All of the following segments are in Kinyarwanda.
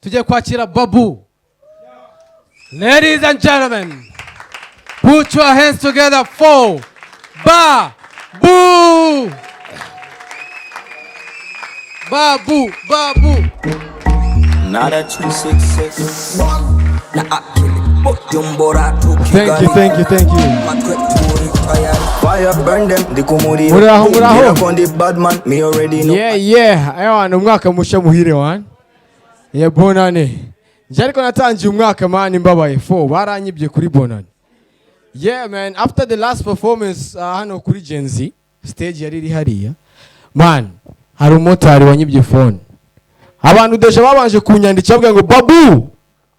Tugiye kwakira Babu. Ladies and gentlemen, put your hands together for Babu. Babu, Babu. Not a 266. Na akili Bujumbura to Thank you, thank you, thank you. Matwe turi tayari. Fire burn them, ndi kumuriro. Muraho, muraho. Get up on the bad man, me already know. Yeah, ewa ni umwaka mushya muhire wan. Yeah, bonane. Njye ariko natangiye umwaka, man, mbabaye fo baranyibye kuri bonane. Yeah man, after the last performance hano kuri Gen Z, stage yari iri hariya. Man, hari umumotari wanyibye phone. Abantu déjà babanje kunyandikira bavuga ngo "Babu,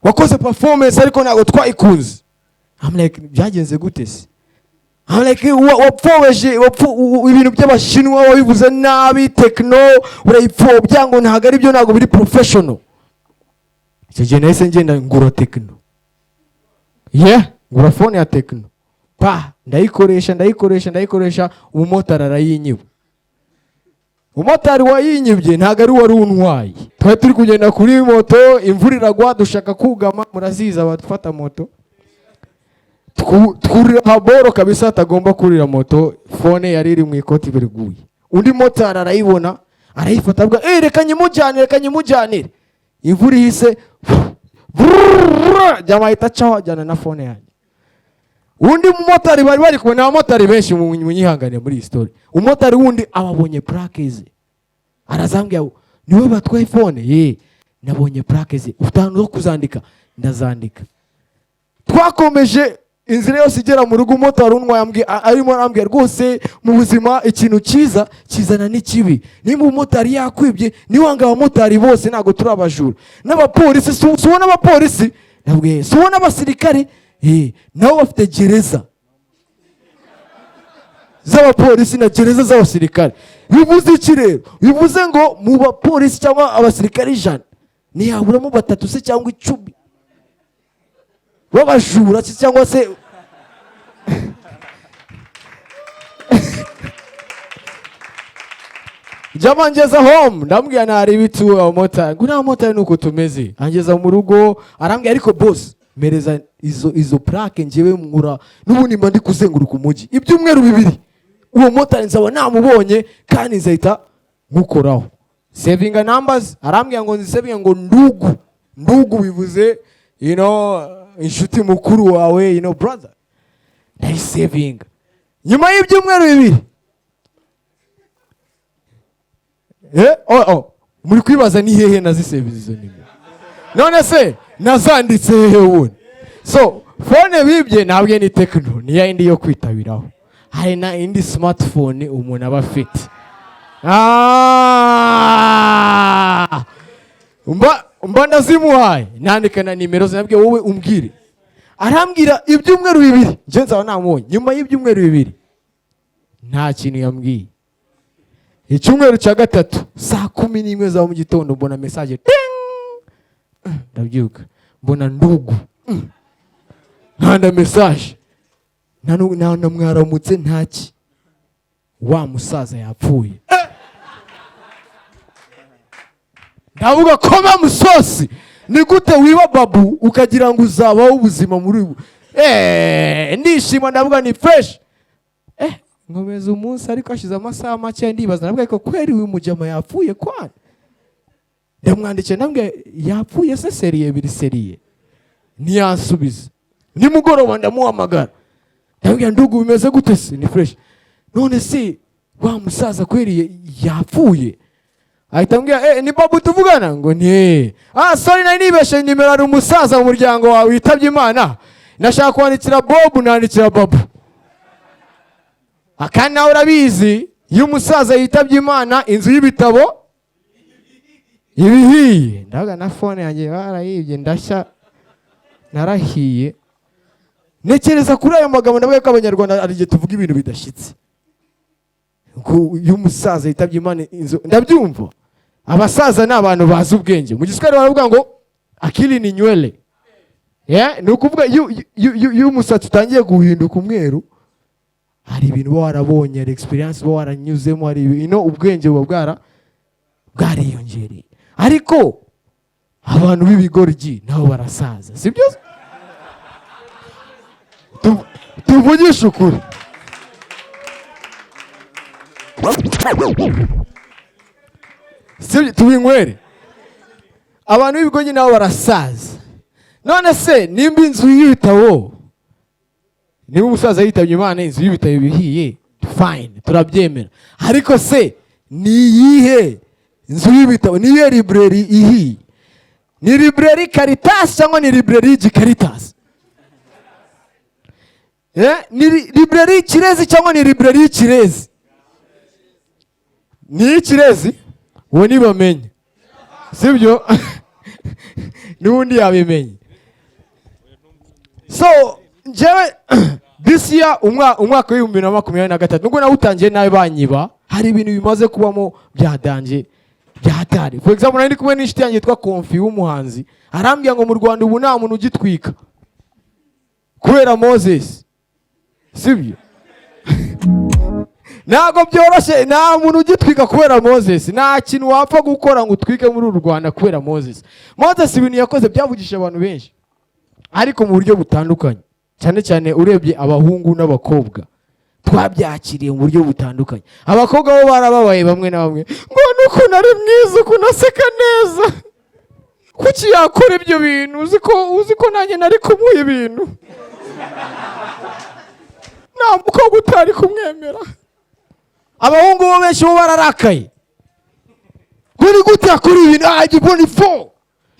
wakoze performance ariko ntabwo twayikunze." I'm like, "Byagenze gute se?" I'm like, "Wapfobeje ibintu by'Abashinwa, wabivuze nabi, Tecno urayipfobya ngo ntabwo ari byo, ntabwo biri professional." Icyo gihe nahise ngenda ngura Tecno. Yeah, ngura phone ya Tecno. Pa, ndayikoresha, ndayikoresha, ndayikoresha, umumotari arayinyiba. Umumotari wayinyibye ntabwo ari wari untwaye. Twari turi kugenda kuri moto, imvura iragwa, dushaka kugama, murazizi abafata moto. Twurira haboro kabisa atagomba kurira moto, phone yari iri mu ikoti biriguye. Undi motari arayibona, arayifata, avuga, "Eh, reka nyimujyanire, reka nyimujyanire." Imvura ihise, jama ahita acaho ajyana na phone yanjye. Undi mumotari bari bari kumwe, ni abamotari benshi, munyihangane muri iyi story. Umumotari wundi ababonye plaque ze, arazambwira, "Niwe batwaye phone ye, nabonye plaque ze, ufite ahantu ho kuzandika?" Ndazandika. Twakomeje inzira yose igera mu rugo, umumotari untwaye arimo arambwira, "Rwose mu buzima ikintu cyiza kizana n'ikibi. Nimba umumotari yakwibye, niwanga abamotari bose, ntabwo turi abajura. N'abapolisi, si ubona abapolisi?" Nabwiye, "Si ubona abasirikare? Nabo bafite gereza z'abapolisi na gereza z'abasirikare." Bivuze iki rero? Bivuze ngo mu bapolisi cyangwa abasirikare 100, ntiyaburamo batatu se cyangwa 10 b'abajura se cyangwa se. Jama ngeza home, ndamubwira, "Ntari ibitu abamotari." Ngo nta motari, nuko tumeze. Angeza mu rugo, arambwira, "Ariko boss, mpereza izo plaque, njyewe nkura n'ubundi mba ndi kuzenguruka umujyi ibyumweru 2, uwo motari nzaba namubonye kandi nzahita nkukoraho." Savinga numbers, arambwira ngo nzisavinga ngo ndugu. Ndugu bivuze inshuti, mukuru wawe, brother. Ndayisavinga. Nyuma y'ibyumweru 2, oh, muri kwibaza ni hehe naziseviza izo nimero? None se nazanditse hehe ubundi? So phone bibye ntabwo ni Tecno, ni ya yindi yo kwitabiraho. Hari na indi smartphone umuntu aba afite. Ah! Mba ndazimuhaye, nandika na nimero ze, nabwiye, "Wowe umbwire." Arambwira ibyumweru 2 njye nzaba namubonye. Nyuma y'ibyumweru 2 nta kintu yambwiye. Icyumweru cya gatatu, saa 11 za mu gitondo, mbona message ting! Ndabyuka mbona ndugu. Nkanda message, nta na mwaramutse, ntaki. Wa musaza yapfuye. Ndavuga, "Koma musosi, ni gute wiba Babu ukagira ngo uzabaho ubuzima muri ubu?" Ndishima, ndavuga ni fresh. Nkomeza umunsi, ariko hashize amasaha make ndibaza, ndavuga, "Ariko kweri uyu mujama yapfuye kwana?" Ndamwandikiye, ndamubwira, "Yapfuye se sérieux, biri sérieux?" Ntiyansubiza. Nimugoroba ndamuhamagara, ndamubwira, "Ndugu, bimeze gute se?" "Ni fresh." "None se wa musaza kweri yapfuye?" Ahita ambwira, "Ni Babu tuvugana?" Ngo nti "Ah, sorry, nari nibeshe nimero, hari umusaza mu muryango wawe witabye Imana, nashaka kwandikira Bob nandikira Babu." Kandi nawe urabizi, iyo umusaza yitabye Imana, inzu y'ibitabo ibihiye. Ndavuga, na phone yanjye barayibye, ndashya, narahiye. Ntekereza kuri ayo magambo, ndavuga ko Abanyarwanda hari igihe tuvuga ibintu bidashyitse, ngo iyo umusaza yitabye Imana inzu. Ndabyumva, abasaza ni abantu bazi ubwenge. Mu Giswahili baravuga ngo akili ni nywele. Yeah? Ni ukuvuga iyo umusatsi utangiye guhinduka umweru, hari ibintu uba warabonye, hari experience uba waranyuzemo, hari ibintu, ubwenge buba bwariyongereye. Ariko Abantu b'ibigoryi nabo barasaza, sibyo? Tuvugishe ukuri. Sibyo? Tubinywere. Abantu b'ibigoryi nabo barasaza. None se nimba inzu y'ibitabo, niba umusaza yitabye Imana, inzu y'ibitabo ibihiye, fine, turabyemera. Ariko se ni iyihe inzu y'ibitabo, ni iyihe library ihiye? Ni library Caritas cyangwa ni library y'Igicaritas? Ni library y'Ikirezi cyangwa ni library y'Ikirezi? Ni iy'Ikirezi? Uwo ntibamenye, sibyo? N'ubundi yabimenye. So njyewe this year, umwaka w'2023, nubwo nawutangiye nabi banyiba, hari ibintu bimaze kubamo bya danger, bya hatari. For example, nari ndi kumwe n'inshuti yanjye yitwa Konfi w'umuhanzi, arambwira ngo mu Rwanda ubu nta muntu ugitwika kubera Moses, sibyo? Ntabwo byoroshye. Nta muntu ugitwika kubera Moses. Nta kintu wapfa gukora ngo utwike muri uru Rwanda kubera Moses. Moses ibintu yakoze byavugishije abantu benshi, ariko mu buryo butandukanye. Cyane cyane urebye abahungu n'abakobwa, twabyakiriye mu buryo butandukanye. Abakobwa bo barababaye bamwe na bamwe, ngo n'ukuntu ari mwiza, ukuntu aseka neza, kuki yakora ibyo bintu? Uzi ko nanjye nari kumuha ibintu? Nta mukobwa utari kumwemera. Abahungu bo benshi bo bararakaye, ngo ni gute yakora ibintu? Ah, ibyo ni fo.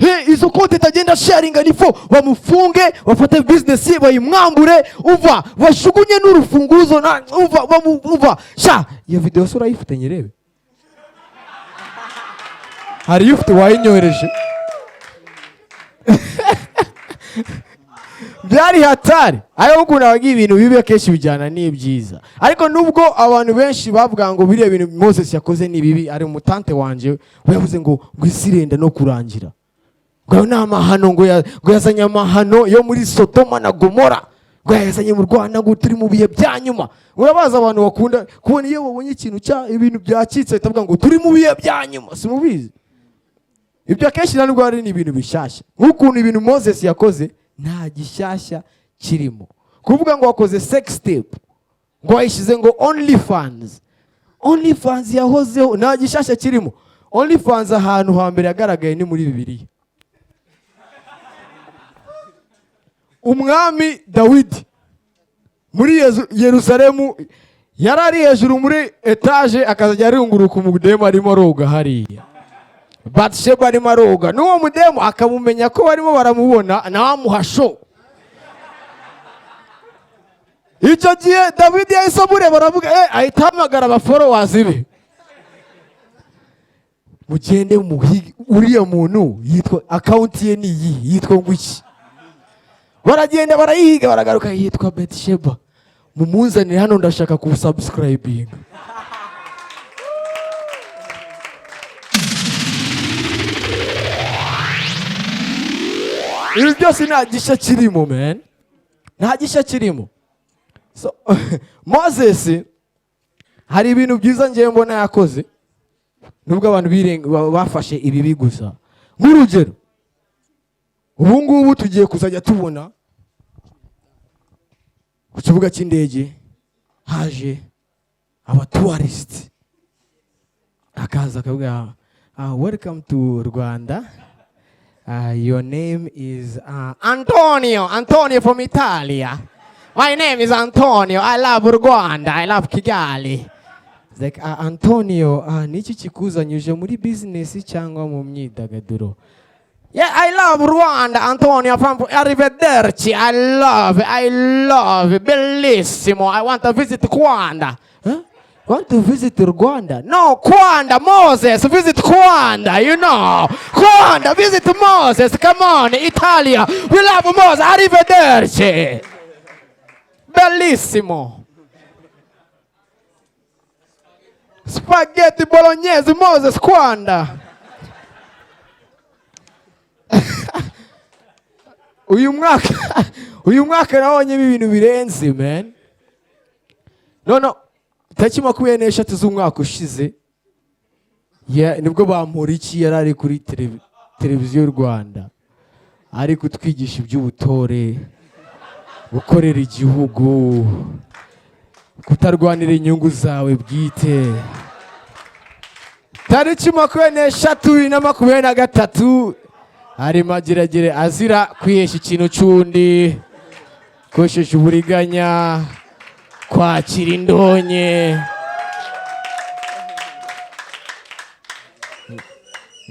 He, izo konti agenda sharinga ni fo. Bamufunge, bafate business ye bayimwambure, uva bashugunye n'urufunguzo na uva uva sha. Iyo video se urayifite? Nyirebe. Hari iyo ufite wayinyohereje? Byari hatari. Ariko ukuntu abagiye, ibintu bibi akenshi bijyana n'ibyiza. Ariko nubwo abantu benshi bavuga ngo biriya bintu Moses yakoze ni bibi, ari umutante wanje we yavuze ngo isi irenda no kurangira, ngo ayo ni amahano, ngo yazanye amahano yo muri Sodoma na Gomora, ngo yazanye mu Rwanda, ngo turi mu bihe bya nyuma. Urabaza, abantu bakunda kubona iyo babonye ikintu cya ibintu byacitse bahita bavuga ngo turi mu bihe bya nyuma. Simubizi ibyo. Akenshi nta nubwo hari n'ibintu bishyashya, nk'ukuntu ibintu Moses yakoze nta gishyashya kirimo. Kuvuga ngo wakoze sex tape, ngo wayishyize ngo OnlyFans, OnlyFans yahozeho, nta gishyashya kirimo. OnlyFans ahantu hambere yagaragaye ni muri Bibiliya. Umwami Dawidi muri Yerusalemu yari ari hejuru muri etaje, akazajya arunguruka umudemu arimo aroga hariya, Batisheba arimo aroga, n'uwo mudemu akamumenya ko barimo baramubona, nawe amuha show. Icyo gihe Dawidi yahise amureba, aravuga, ahita ahamagara abafollowers be: "Mugende muhige uriya muntu, yitwa, account ye ni iyi, yitwa ngo iki?" Baragenda barayihiga, baragaruka: "Yitwa Betisheba, mumunzanire hano, ndashaka kuwusubscribinga." Ibi byose nta gishya kirimo, man, nta gishya kirimo. So Moses hari ibintu byiza ngewe mbona yakoze, nubwo abantu bafashe ibibi gusa. Nk'urugero, ubu ngubu tugiye kuzajya tubona ku kibuga cy'indege haje abatourist, akaza akavuga: "Welcome to Rwanda. Your name is Antonio, Antonio from Italia. My name is Antonio. I love Rwanda. I love Kigali." It's like, "Antonio, niki kikuzanye? Uje muri business cyangwa mu myidagaduro?" "Yeah, I love Rwanda, Antonio from Arrivederci. I love, I love, bellissimo. I want to visit Rwanda." "Huh? Want to visit Rwanda?" "No, Rwanda, Moses, visit Rwanda, you know. Rwanda, visit Moses, come on, Italia. We love Moses, arrivederci. Bellissimo. Spaghetti bolognese, Moses, Rwanda." Uyu mwaka nabonyemo ibintu birenze, man. No, tariki 23 z'umwaka ushize, nibwo Bamporiki yari ari kuri Televiziyo y'u Rwanda ari kutwigisha iby'ubutore, gukorera igihugu, kutarwanira inyungu zawe bwite. Tariki 23 2023 ari Mageragere azira kwihesha ikintu cy'undi, koresheje uburiganya, kwakira indonke.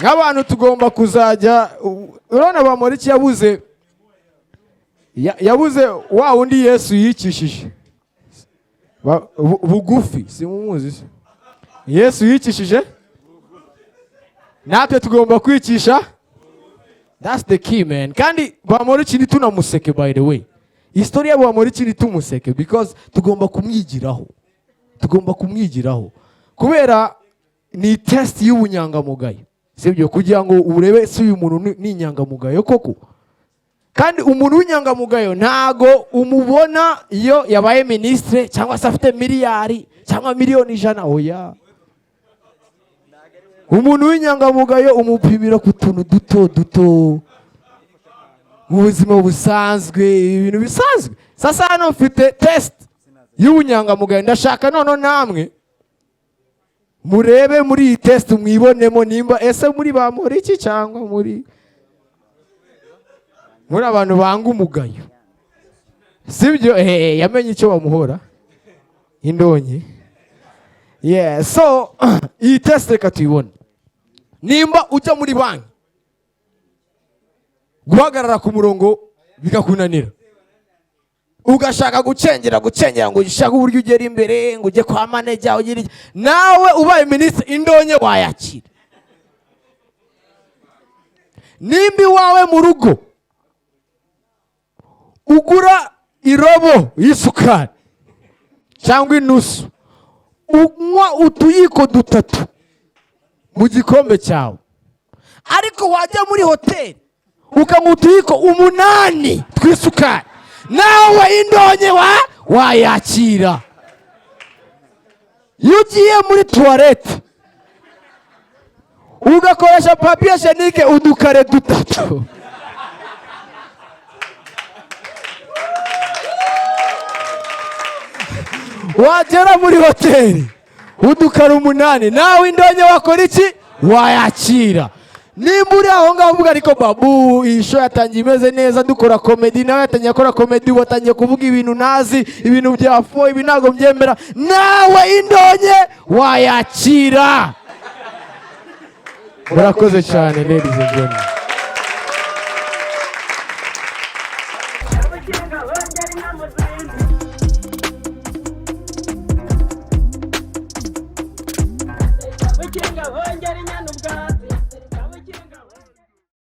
Nk'abantu tugomba kuzajya, urabona Bamporiki yabuze yabuze wa wundi Yesu yicishije bugufi, simumuzi se? Yesu yicishije, natwe tugomba kwicisha. That's the key, man. Kandi Bamporiki ntitunamuseke. By the way, history ya Bamporiki ntitumuseke, because tugomba kumwigiraho, tugomba kumwigiraho kubera ni test y'ubunyangamugayo, sibyo? Kugira ngo urebe si uyu muntu ni inyangamugayo koko. Kandi umuntu w'inyangamugayo ntago umubona iyo yabaye minisitire cyangwa se afite miliyari cyangwa miliyoni 100. Oya, umuntu w'inyangamugayo umupimira ku tuntu duto duto mu buzima busanzwe, ibintu bisanzwe. Sasa hano mfite test y'ubunyangamugayo. Ndashaka noneho namwe murebe muri iyi test, mwibonemo nimba ese muri Bamporiki cyangwa muri abantu banga umugayo, sibyo? Yamenye icyo bamuhora, indonke. Yeah, so iyi test reka tuyibone. Nimba ujya muri banki guhagarara ku murongo bikakunanira, ugashaka gucengera, gucengera ngo ushake uburyo ugera imbere, ngo ujye kwa manager ugire iki, nawe ubaye minisitiri indonke wayakira. Nimba iwawe mu rugo ugura irobo y'isukari cyangwa inusu, unywa utuyiko dutatu mu gikombe cyawe, ariko wajya muri hoteli ukanywa utuyiko 8 tw'isukari, nawe indonke wayakira. Iyo ugiye muri toilette ugakoresha papier hygiénique udukare dutatu, wagera muri hoteli udukara 8, nawe indonke wakora iki? Wayakira. Nimba uri aho ngaho uvuga: "Ariko Babu, iyi show yatangiye imeze neza, dukora comedy, nawe yatangiye akora comedy, ubu atangiye kuvuga ibintu ntazi, ibintu bya fo, ibi ntabwo mbyemera," nawe indonke wayakira. Murakoze cyane, ladies and gentlemen. Abakinga bongera inama zindi. Abakinga bongera inyana.